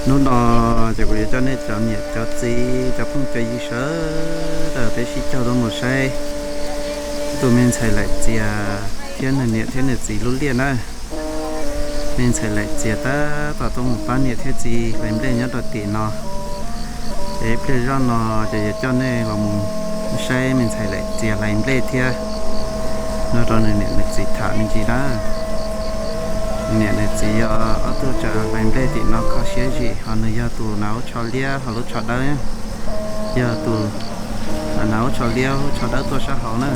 Hnub no ces kuv yuav coj nej cov niam cov txiv cov phooj cov ywg sawv daws peb sib caug tuaj mus saib tus me ntxhais Laim Txias thiab nws niam thiab nws txiv lub liaj na. Me ntxhais Laim Txias tab tom tuaj mus pab niam thiab txiv hlais nplej nyob rau tim no. Ces ib pliag zoj no ces yuav coj nej los mus saib me ntxhais Laim Txias hlais nplej thiab nrog rau nws niam nws txiv tham me ntsis na. Nws niam nws txiv yog ob tug tseem hlais nplej tim no kho siab zim, ho nws yog tus hnav lub tsho liab ho lub tsho dawb, yog tus hnav lub tsho liab lub tsho dawb tuaj sab hauv na.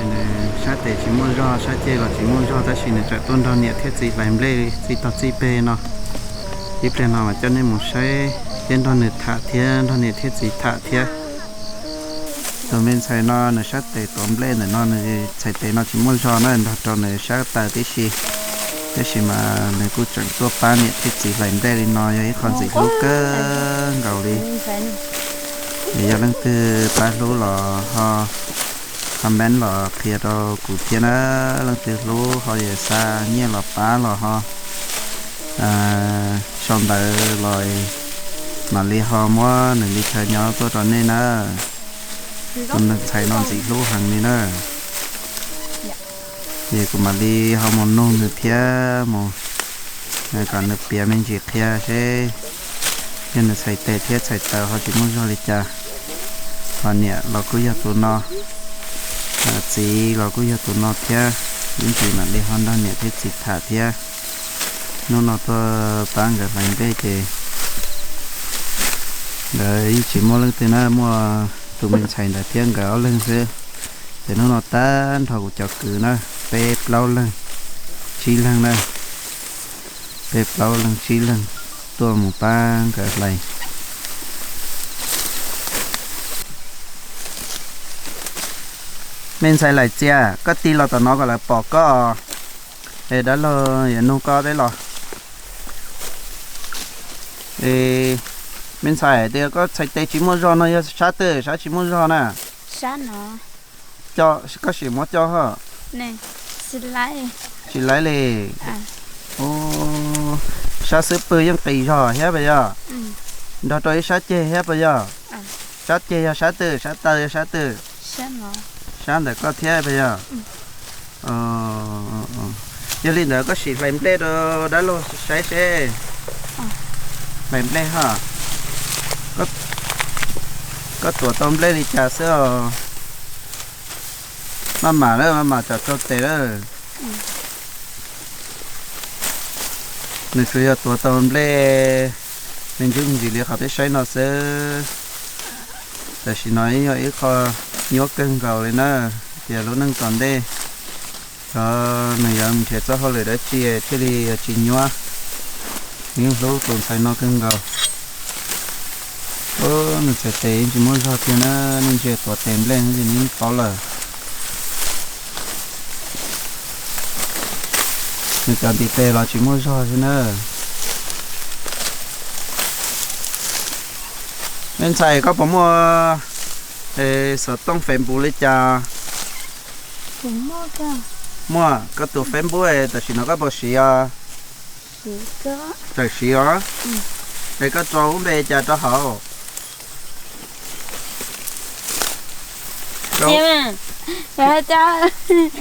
Nws sab tes tsis muaj zog, sab ceg los tsis muaj zog, tab sis nws tseem tuaj nrog niam thiab txiv hlais nplej txij tog txij peg no. Ib pliag no mas coj nej mus saib thiab nrog nws tham thiab nrog niam thiab txiv tham thiab. Tus me ntxhais no nws sab tes tuav nplej ntawm no, nws txhais tes no tsis muaj zog na, nrog rau nws sab taw tib si. Tab sis mas nws kuj tseem tuaj pab niam thiab txiv hlais nplej li no yog ib qho ntxim hlub kawg nkaus li. Es yog leej twg pab hlub los ho comment los qhia rau kuv thiab na. Leej twg hlub ho yuav xa nyiaj los pab los ho sau ntawv los mam li ho muab nws li chaw nyob tuaj rau nej na. Tus ntxhais no ntxim hlub heev li na. Ces kuv mam li ho mus nug nws thiab mus kom nws piav me ntsis qhia seb yog nws txhais tes thiab txhais taw ho tsis muaj zog li cas. Ho niam los kuj yog tus no, txiv los kuj yog tus no thiab. Ib ntsis mam li ho nrog niam thiab txiv tham thiab. Hnub no tuaj pab nkawd hlais nplej ces nkawd yeej tsis muaj leej twg na, muaj tus me ntxhais ntawd thiab nkawd ob leeg xwb. Ces hnub no tag nrho kuv cov kwv na, peb plaub leeg, tsib leeg na, peb plaub leeg tsib leeg tuaj mus pab nkawd hlais. Me ntxhais Laim Txias, koj tig los tom no kom lawv pom koj. Es dab laug yuav nug koj peb los. Es me ntxhais, tias koj txhais tes tsis muaj zog no yog sab twg, sab tsis muaj zog na? Koj sim muab coj ho. Tsis laib li. Sab xub pwg yeej qis zog thiab puas yog? Nrog rau ib sab ceg thiab puas yog? Sab ceg yog sab twg, sab taw yog sab twg? Sab ntawm koj thiab puas yog? Yog li ntawd koj sim hlais nplej rau dab laug saib seb. Hlais nplej ho. Koj tuav tau nplej li cas xwb os? Maj mam lawm, maj mam tsam tsaug tes lawm. Nws tsuas yog tuav tau nplej me ntsis me ntsis li qhov peb saib no xwb. Tam sim no yog ib qho nyuaj kawg nkaus li na, tias lub neej tom ntej xyov nws yuav nrhiav txoj hauj lwm dab tsi thiaj li yuav tsis nyuaj. Nws yeej hlub tus ntxhais no kawg nkaus. Nws txhais tes yeej tsis muaj zog tiag na, nej ntsia tuav tes nplej no ces nej yeej paub lawm. Nws cov ntiv tes los tsis muaj zog thiab na. Me ntxhais, koj puas muaj xov tooj Facebook li cas? Muaj, koj tus Facebook tam sim no koj puas siv os? Tseem siv os. Es koj tso lub npe cas rau hauv? Tsis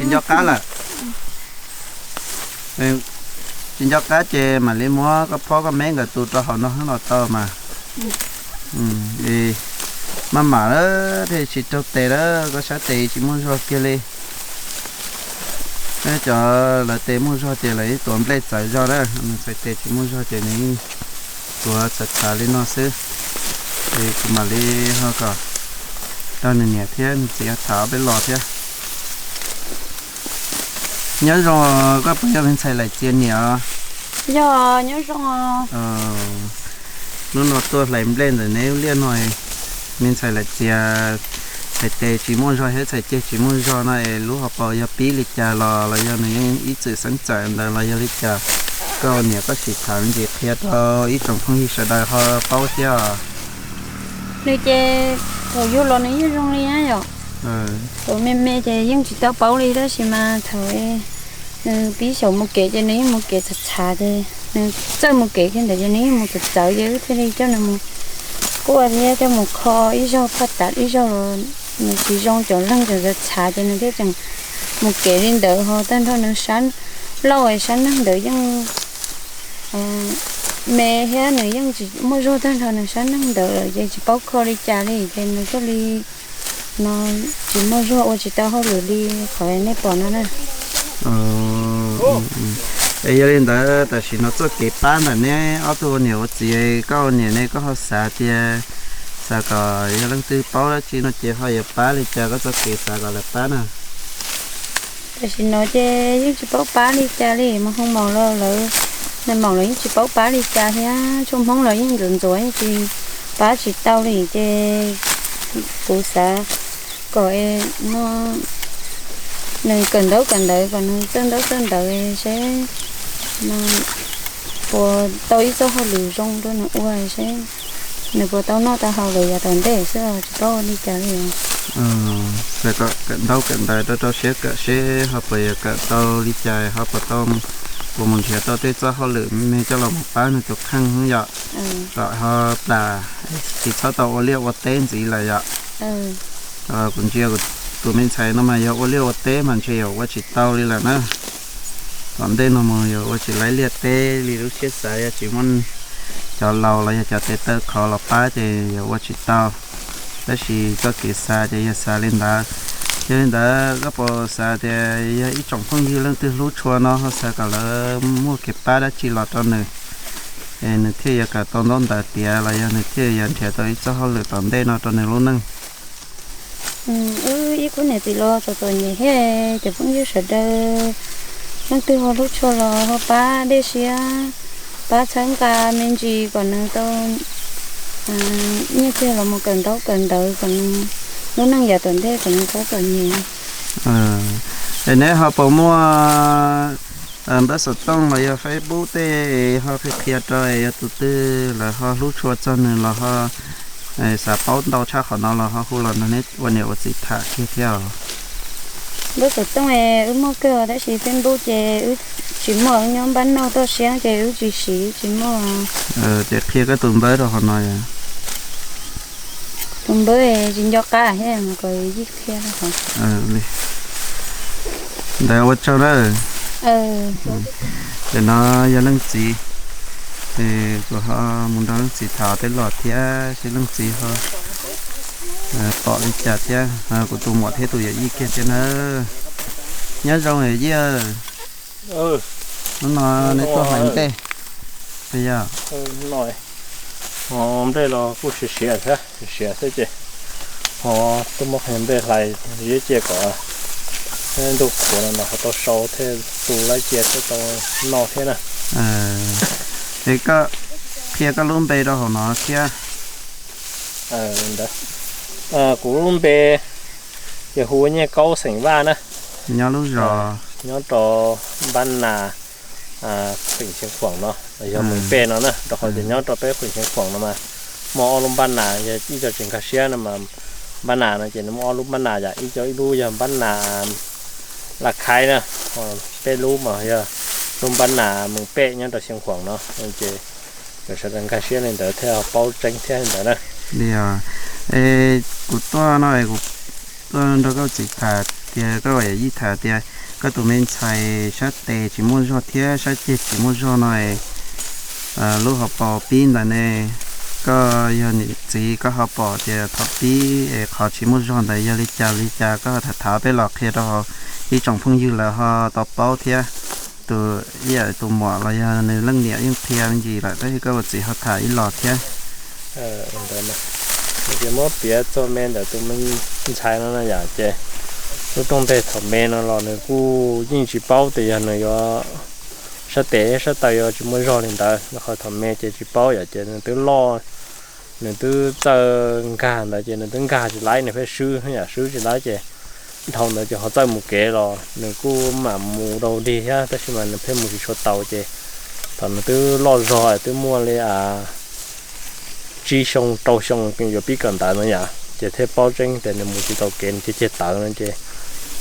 nco qab lawm. Tsis nco qab ces mam li muab koj phob koj meb nkawd tus rau hauv no los tau mas. Maj mam lawm thiaj tsis raug tes lawm, koj sab tes tsis muaj zog kiag li. Cov lawv tes muaj zog ces lawv yeej tuav nplej txawv zog na, nws txhais tes tsis muaj zog ces nws yeej tuav txhav txhav li no xwb. Es kuv mam li ho kom rau nws niam thiab nws txiv tham ob peb los thiab. Nyob zoo, koj puas yog me ntxhais Laim Txias niam? Yog, nyob zoo. Hnub no tuaj hlais nplej ntawm neb lub liaj no, me ntxhais Laim Txias txhais tes tsis muaj zog thiab txhais ceg tsis muaj zog no es lub hauv paus yog pib li cas los los yog nws yeej ib txwm xeeb txawm ntawd los yog li cas, koj niam koj sim tham me ntsis qhia rau ib tsoom phooj ywg sawv daws ho paub thiab. Nws ces thaum yug los nws yeej zoo li na yom. Thaum me me ces yeej tsis tau paub li tab sis mas thaum Nws pib xyaum mus kev ces nws yeej mus kev txhav txhav ces nws txawj mus kev kiag ntawd ces nws yeej mus txawv txawv ces wb thiaj li coj nws mus quaj thiab coj mus kho ib zaug phaj tas ib zaug los nws tsis zoo cov leeg tseem txhav txhav ces nws thiaj tseem mus kev li ntawd ho tag nrho nws sab laug sab neeg ntawd yeej me thiab nws yeej tsis muaj zog tag nrho nws sab neeg ntawd lawm ces tsis paub kho li cas li ces nws thiaj li no tsis muaj zog ua tsis tau hauj lwm li qhov nej pom no na. Es yog li ntawd tam sim no txoj kev pab ntawm neb ob tug ua niam ua txiv, koj ua niam ne koj ho xav tias xav kom yog leej twg paub dab tsi no ces ho yuav pab li cas, koj txoj kev xav kom lawv pab na? Tam sim no ces yeej tsis paub pab li cas li, mus hoo maum los lawv, nais maum los yeej tsis paub pab li cas thiab, tshuaj Hmoob los yeej ntxuav ntxuav yeej tsis pab tsis tau li ces kuv xav kom no nws kawm ntaub kawm ntawv kom nws txawj ntaub txawj ntawv seb puas tau ib txoj hauj lwm zoo rau nws ua seb nws puas tau noj tau haus lawm yav tom ntej xwb tsis paub ua li cas li. Xav kom kawm ntaub kawm ntawv rau rau siab kawm seb ho puas yuav kawm tau li cas ho puas tau, puas mus nrhiav tau tej txoj hauj lwm me coj los mus pab nws tus kheej yom, kom ho plam tsis txhob tau ua liaj ua teb ntxiv lawm yom. Kuv ntsia tus me ntxhais no mas yog ua liaj ua teb mas ntshe yuav ua tsis tau li lawm na. Tom ntej no mus yuav ua tsis laib liaj teb li lub siab xav, yog tsis muaj cov laus los yog cov tes taw khov los pab ces yuav ua tsis tau. Tab sis txoj kev xav ces yog xav li ntawd. Yog li ntawd koj puas xav tias yog ib tsoom phooj ywg leej twg hlub tshua no ho xav kom lawv muaj kev pab dab tsi los rau nws, es nws thiaj yuav kawm tau ntaub ntawv tiav los yog nws thiaj yuav nrhiav tau ib txoj hauj lwm tom ntej no rau nws lub neej? Wb ib khub niam txiv los txom txom nyem thiab, cov phooj ywg sawv daws leej twg ho hlub tshua los ho pab dej siab, pab txhawb nqa me ntsis kom nws tau nyiaj txiag los mus kawm ntaub kawm ntawv kom nws lub neej yav tom ntej kom nws txhob txom nyem. Es neb ho puas muaj npawb xov tooj los yog Facebook tej ho qhia qhia rau, yog tus twg lawv ho hlub tshua txog nws los ho xav paub ntau tshaj qhov no los ho hu los nrog neb ua niam ua txiv tham kiag thiab os. Npawb xov tooj wb muaj kawg tab sis Facebook ces wb tsis muaj, wb nyob npab noj toj siab ces wb tsis siv tsis muaj. Ces qhia koj tus npawb rau hauv no. Tus npawb tsis nco qab thiab mas kom yij qhia. Ntawd ua tsaug na. Ces no yog leej txiv, ces kuv ho mus nrog leej txiv tham tej los thiab seb leej txiv ho pom li cas thiab, kuv tus muam thiab tus yawm yij kiag thiab na. Nyob zoo yawm yij. Hnub no neb tuaj hais nplej, yog? Nplej los kuj siav siav thiab, siav siav xwb ces ho tuaj muab qhia nplej hlais ziab cia kom ntuj qhuav no no ho tau sau thiab tu laib cia thiab tau noj thiab na. Es koj qhia koj lub npe rau hauv no thiab. Kuv lub npe yog hu ua Nyiaj Kaub xeem Vaj na. Nyob lub zos? Nyob rau Npab Nas, xeem Xeev Khuam no, yog mus pem no na, rau qhov tias nyob rau peb xeem Xeev Khuam no mas muaj ob lub Npab Nas, yog ib co tseem nkag siab no mas Npab Nas no ces nws muaj ob lub Npab Nas yom, ib co ib lub yog Npab Nas Laj Khaib na, peb lub mas yog lub Npab Nas mus pem nyob rau Xeev Khuam no ces yog sawv daws nkag siab li ntawd thiaj paub tseeb thiab li ntawd na. Li os, es kuv tuaj no es kuv tuaj nrog koj txiv tham tias, koj yawm yij tham tias koj tus me ntxhais sab tes tsis muaj zog thiab sab ceg tsis muaj zog no es lub hauv paus pib ntawd ne, koj yog niam txiv koj ho pom tias thaum pib es qhov tsis muaj zog ntawd yog li cas li cas koj ho tham tham peb los qhia rau ib tsoom phooj ywg lawv ho tau paub thiab. Tus ib yam tus muam los yog nws leej niam yeej qhia me ntsis lawm tab sis koj ua txiv ho tham ib los thiab. Ces muab piav txog me ntawm tus me ntxhais no no yom, ces lub rooj ntej thaum me no los nws kuj yeej tsis paub tias yog nws yuav sab tes sab taw yuav tsis muaj zog li ntawd, rau qhov thaum me ces tsis paub yom, ces nws twb loj, nws twb txawj nkag ntawd ces nws twb nkag tsis laib, nws pheej swb yom, swb tsis laib ces dhau ntawd ces ho txawj mus kev los nws kuj mam mus dau dig thiab tab sis mas nws pheej mus tsis tshua taus ces thaum nws twb loj zog twb muaj li tsib xyoo rau xyoo yuav pib kawm ntawv no yom, ces thiaj paub tseeb tias nws mus tsis tau kev nws ceg ceg tawv no ces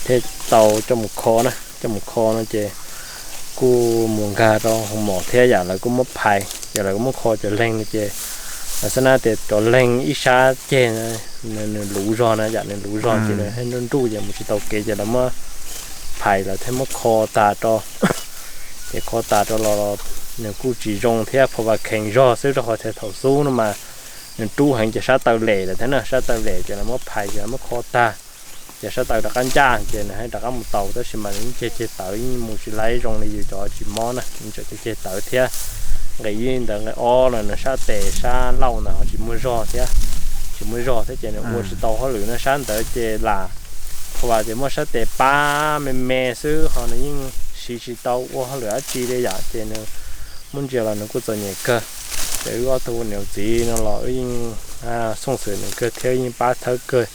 thiaj tau coj mus kho na, coj mus kho no ces kuj mus nkag rau hoo mom thiab yam lawv kuj muab phais ces lawv kuj muab kho cov leeg no ces, xab nab tias cov leeg ib sab ceg nws luv zog na, yam nws luv zog ces nws nruj nruj ces mus tsis tau kev ces lawv muab phais lawv thiaj muab kho tas rau. Ces kho tas rau los nws kuj tsis zoo thiab, pha vas khees zog xwb rau qhov tias thaum xub no mas nws rub heev ces sab taw lem lawm thiab na, sab taw lem ces lawv muab phais ces lawv muab kho tag. Ces sab taw rov qab ncaj ces nws thiaj rov qab mus tau, tab sis mas nws yeej ceg ceg tawv yeej mus tsis laib zoo li yus cov tsis mob na, nws tseem ceg ceg tawv thiab. Nqe ib ntawd nqe ob los nws sab tes sab laug ntawd ho tsis muaj zog thiab, tsis muaj zog thiab ces nws ua tsis tau hauj lwm no, sab ntawd ces lam pha vas ces muaj sab tes pab me me xwb ho nws yeej siv tsis tau ua hauj lwm dab tsi li yam ces nws muab ntsia los nws kuj txom nyem kawg. Ces wb ob tug ua niam ua txiv no los wb yeej xoom xwm nws kawg thiab yeej pab thawb kawg.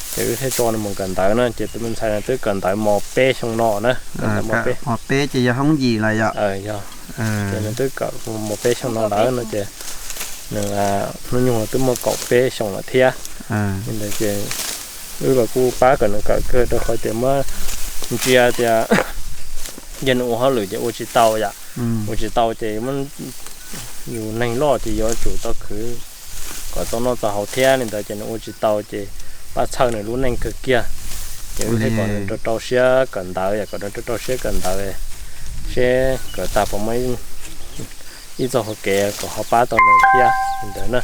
Ces wb thiaj tso nws mus kawm ntawv na, ces tus me ntxhais no twb kawm ntawv mos peb xyoo no na, kawm ntawv mos peb. Mos peb ces yog hoob yim lawm yom? Yog. Ces nws twb kawm mos peb xyoo no lawm no ces nws hnub nyoog twb muaj kaum peb xyoo lawm thiab. Li ntawd ces wb los kuj pab kom nws kawm kawg rau qhov tias muab ntsia tias yog nws ua hauj lwm ces ua tsis tau yom, ua tsis tau ces yus neeg loj ces yuav tsum tau khwv kom tau noj tau haus thiab. Li ntawd ces nws ua tsis tau ces pab txhawj nws lub neej kawg kiag. Ces wb thiaj kom nws rau rau siab kawm ntawv, yog kom nws rau rau siab kawm ntawv seb kawm tag puas muaj ib txoj hauv kev kom ho pab tau nws thiab li ntawd na.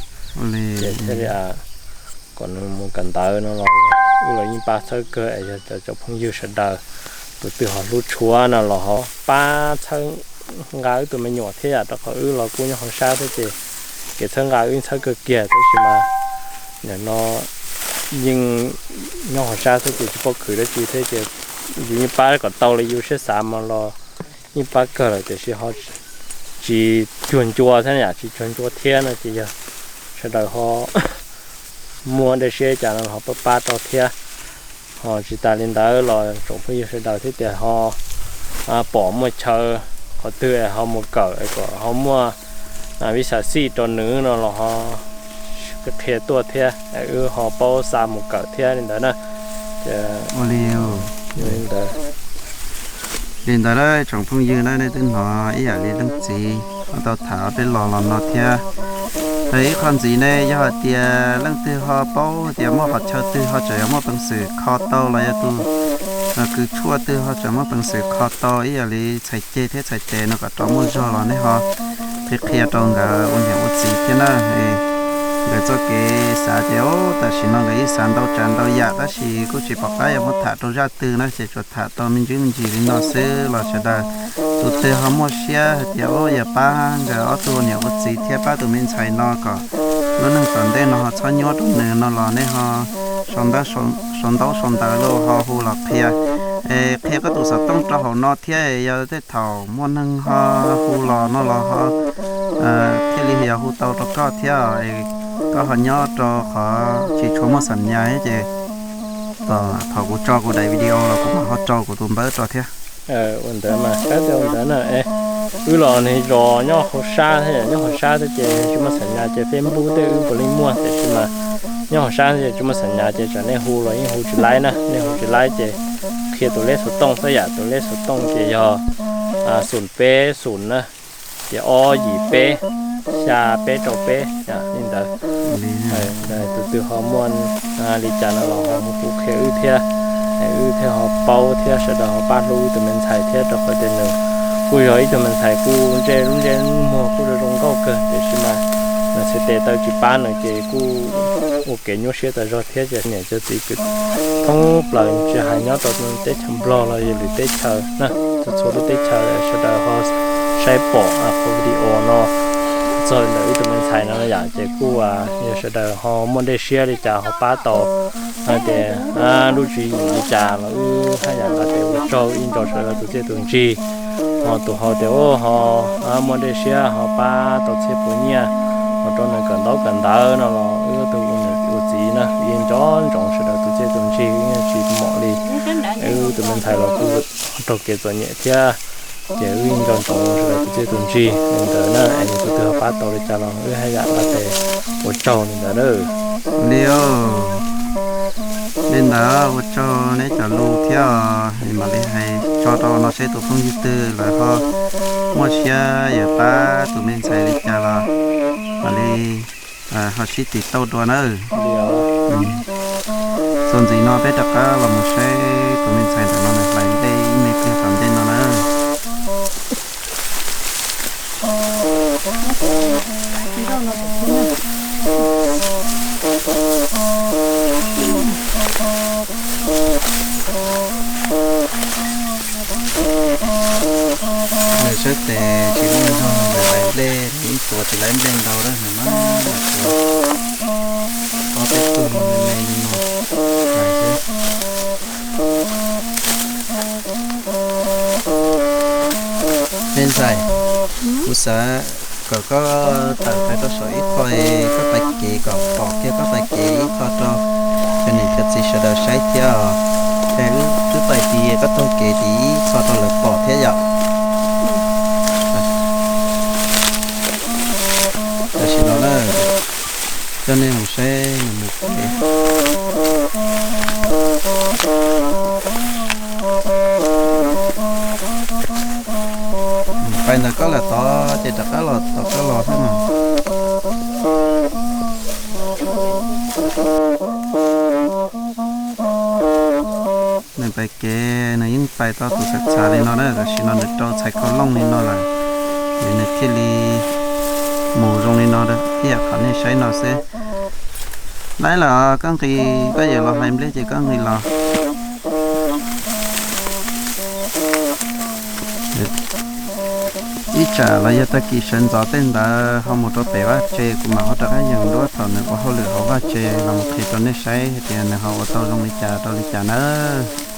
Ces thiaj li kom nws mus kawm ntawv no los wb los yeej pab txhawb kawg es yog cov phooj ywg sawv daws tus twg ho hlub tshua no los ho pab txhawb nqa wb tus me nyuam thiab yam rau qhov wb los kuj nyob hauv sab thiab ces kev txhawb nqa wb yeej txhawb kawg kiag tab sis mas nim no yeej nyob hauv sab thiab ces tsis paub khwv dab tsi thiab ces yus yeej pab kom tau li yus siab xav mas los yeej pab kawg lawm tiam sis ho tsis cuag ncua thiab yam tsis cuag ncua thiab no ces yog sawv daws ho muaj dej siab cas no ho pab pab rau thiab. Ho tsis tas li ntawd los tsoom phooj ywg sawv daws thiab tias ho pom muaj chaw qhov twg ho mus kawm kom ho muaj vis xav xij rau nws no los ho qhia tuaj thiab wb ho paub xa mus kawm thiab li ntawd na. Ua li ntawd, li ntawd tsoom phooj ywg na, nej twb hnov ib yam li leej txiv ho tau tham peb los los no thiab. Ib qho ntxiv ne yog hais tias leej twg ho paub tias muaj qhov chaw twg ho tseem yuav muaj peev xwm kho tau los yog tus kws tshuaj twg ho tseem muaj peev xwm kho tau ib yam li txhais ceg thiab txhais tes no kom rov muaj zog los nej ho qhia qhia rau nkawd ua niam ua txiv thiab na. Nkawd txoj kev xav ces tam sim no nkawd yeej xav ntau tsav ntau yam tab sis kuj tsis pom qab yuav muab tham rau zaj twg na ces tsuas tham tau me ntsis me ntsis li no xwb los sawv daws tus twg ho muaj siab hais tias yog pab nkawd ob tug ua niam ua txiv thiab pab tus me ntxhais no kom lub neej tom ntej no ho txhob nyuaj rau nws no los nej ho sau ntaub sau ntaub sau ntawv los ho hu los qhia, es qhia koj tus xov tooj rau hauv no thiab yog tej thaum muaj neeg ho hu los no los ho thiaj li yog hu tau rau koj thiab. Koj ho nyob rau qhov tsis tshua muaj xam nyas ces thaum kuv tso kuv daim video los kuv mam ho rau kuv tus npawb rau thiab. Ua ntawd mas, ua ntawd na, wb los nws zos nyob hauv sab thiab, nyob hauv sab thiab ces tsis muaj xam nyas ces Facebook tej wb puav leej muaj tiam sis mas nyob hauv sab thiab ces tsis muaj xam nyas ces tsam nej hu los yeej hu tsis laib na, nej hu tsis laib ces qhia tus leb xov tooj xwb yam, tus leb xov tooj ces yog xoom peb xoom na, ces ob yim peb xya peb rau peb yam li ntawd. Tus twg ho muaj li cas no los ho hu qhia wb thiab, wb thiaj ho paub thiab sawv daws ho pab hlub wb tus me ntxhais thiab rau qhov tias nws kuj yog ib tug me ntxhais kuj ntsej lub ntsej muag kuj zoo zoo nkauj kawg tiam sis mas nws txhais tes taw tsis pab nws ces kuj ua kev nyuaj siab tas zog thiab ces niam cov txiv kwv thoob plaws tsis hais nyob rau teb chaws Nplog los yog lwm teb chaws na, txhua txhua lub teb chaws sawv daws ho saib pom qhov video no txog ntawm wb tus me ntxhais no yam ces kuj yog sawv daws ho muaj dej siab li cas ho pab tau hais tias lub tswv yim li cas los wb haj yam nqa tes ua tsaug ib nco sawv daws tus txiaj tus ntsig. Ho tus ho tias ho muaj dej siab ho pab tau txhiab puas nyiaj ho rau nws kawm ntaub kawm ntawv no los wb tus ua niam ua txiv na yeej nco ntsoov sawv daws tus txiaj tus ntsig, yeej tsis mom li. Wb tus me ntxhais los kuj raug kev txom nyem thiab ces wb yeej nco ntsoov sawv daws tus txiaj tus ntsig li ntawd na. Es yog tus twg ho pab tau li cas los wb haj yam nqa tes ua tsaug li ntawd na. Li, li ntawd ua tsaug neb cov lus thiab, mam li hais tso rau no seb tus phooj ywg twg lawv ho Muaj siab yuav pab tus me ntxhais li cas los mam li ho sib tiv tauj dua nawb. Txuas ntxiv no peb rov qab los mus saib tus me ntxhais ntawm no nws hlais nplej ib me pliag tom ntej no na. Nws sab tes tsis muaj zog, nws hlais nplej, nws yeej tuav tsis laib nplej ntau lawm, nws mas ob peb tug me me li no hlais xwb. Me ntxhais, kuv xav kom koj tawm pais rau saum ib qho, koj pais kev kom pom kiag koj pais kev ib qho rau cov niam cov txiv sawv daws saib thiab os. Es wb twb pais tid, koj taug kev tid ib qho rau lawv pom thiab yom. Tam sim no na, coj nej mus saib nws mus kev. Pais ntawm koj lawm tod ces rov qab los tom koj los thiab mas. Nws pais kev nws yeej pais tau tus txhav txhav li no na, tam sim no nws rau txhais khau looj li no lawm, es nws thiaj li mus zoo li no ib yam qhov nej saib no xwb. Laib lawm, koj nqis, koj yuav los hlais nplej ces koj nqis los. Ib tsam los yog tag kis sawv ntxov tej ntawd ho mus rau pem vaj tse, kuv mam ho rov qab yees duab thaum nws ua hauj lwm hauv vaj tse los mus qhia rau nej saib hais tias nws ho ua tau zoo li cas rau li cas nawb.